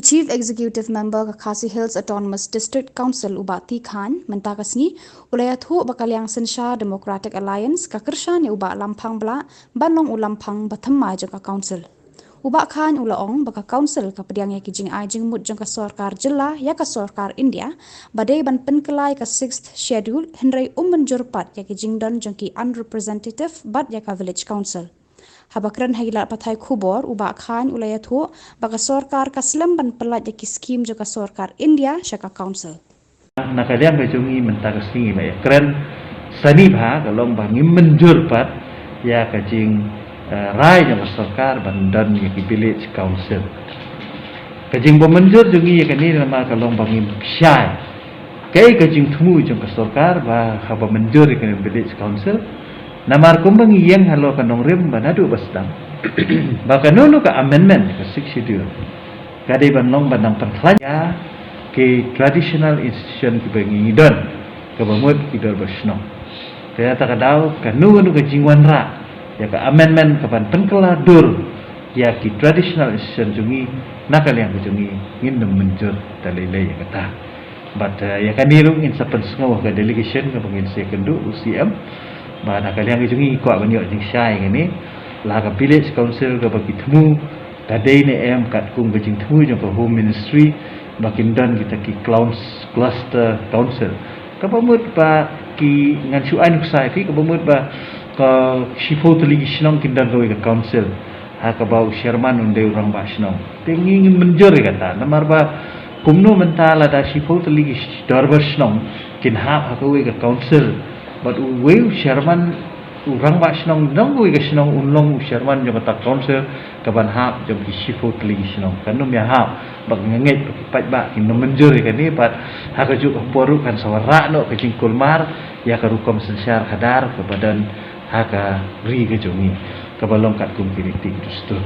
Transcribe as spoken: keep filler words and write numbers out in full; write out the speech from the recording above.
Chief Executive Member ka Khasi Hills Autonomous District Council u Bah T Khan mynta ka sngi u la ïathuh ba ka liang synshar Democratic Alliance ka kyrshan ïa u Bah Lamphang Blah ban long u Lamphang ba thymmai jong ka Council. U Bah Khan u la ong ba ka Council ka pdiang ïa ki jingai jingmut jong ka sorkar jylla ïa ka sorkar India ba dei ban pynkylla ïa ka Sixth Schedule, hynrei um mynjur pat ïa ki jingdon jong ki unrepresentative bad ïa ka Village Council. Haba kren ha ki lad pathai khubor, u Bah Khan u la ïathuh ba ka sorkar ka slem ban pyllait ïa ki skim jong ka sorkar India sha ka Council. Na ka liang ka jong ngi mynta ka sngi la ïakren sani bha ka long ba ngim mynjur pat ïa ka jing, eh, rai jong ka sorkar ban don ïa ki Village Council. Ka jingbym mynjur jong ngi ïa kane namar ka long ba ngim shai kaei ka jingthmu jong ka sorkar ba haba mynjur ïa kane Village Council. Namar kumba ngi ïeng halor ka nongrim ba naduh ba sdang ba kano kano ka amendment ka Sixth Schedule ka dei ban long ban nang pynkhlaiñ ïa ki traditional institution kiba ngi don, kaba mut ki dorbar shnong. Te ïa kata ka daw kano kano ka jingwanrah ïa ka amendment ka ban pynkylla dur ïa ki traditional institution jong ngi, na ka liang ka jong ngi ngin ym mynjur da lei lei ïa kata. Bad, eh, ïa kane ruh ngin sa pynsngew ha ka delegation kaba ngin sa ïakynduh u C M. Bad na ka liang ka jong ngi kwah ban ïoh jingshai ïa kane, la ka Village Council kaba ki thmu ka dei ne em katkum ka jingthmu jong ka Home Ministry ba kin don kita ki clowns, cluster council. Kaba mut ba ki, ngan shu ai nuksa ïa phi, kaba mut ba ka shiphew tylli ki shnong kin don kawei ka council ha kaba u chairman un dei u rangbah shnong. Te ngi ngim mynjur ïa kata namar ba kumno mynta lada shiphew tylli ki dorbar shnong kin hap ha kawei ka council bad uwei u chairman, u rangbah shnong jong kawei ka shnong un long u chairman jong kata council ka ban hap jong ki shiphew tylli ki shnong? Kan ym ïahap. Bad nga ngeit ba ki paidbah kin ym mynjur ïa kane bad ha kajuh ka por ruh kan sa wanrah noh ka jingkulmar ïa ka rukom synshar khadar kaba don ha ka ri ka jong ngi, kaba long katkum ki riti ki dustur.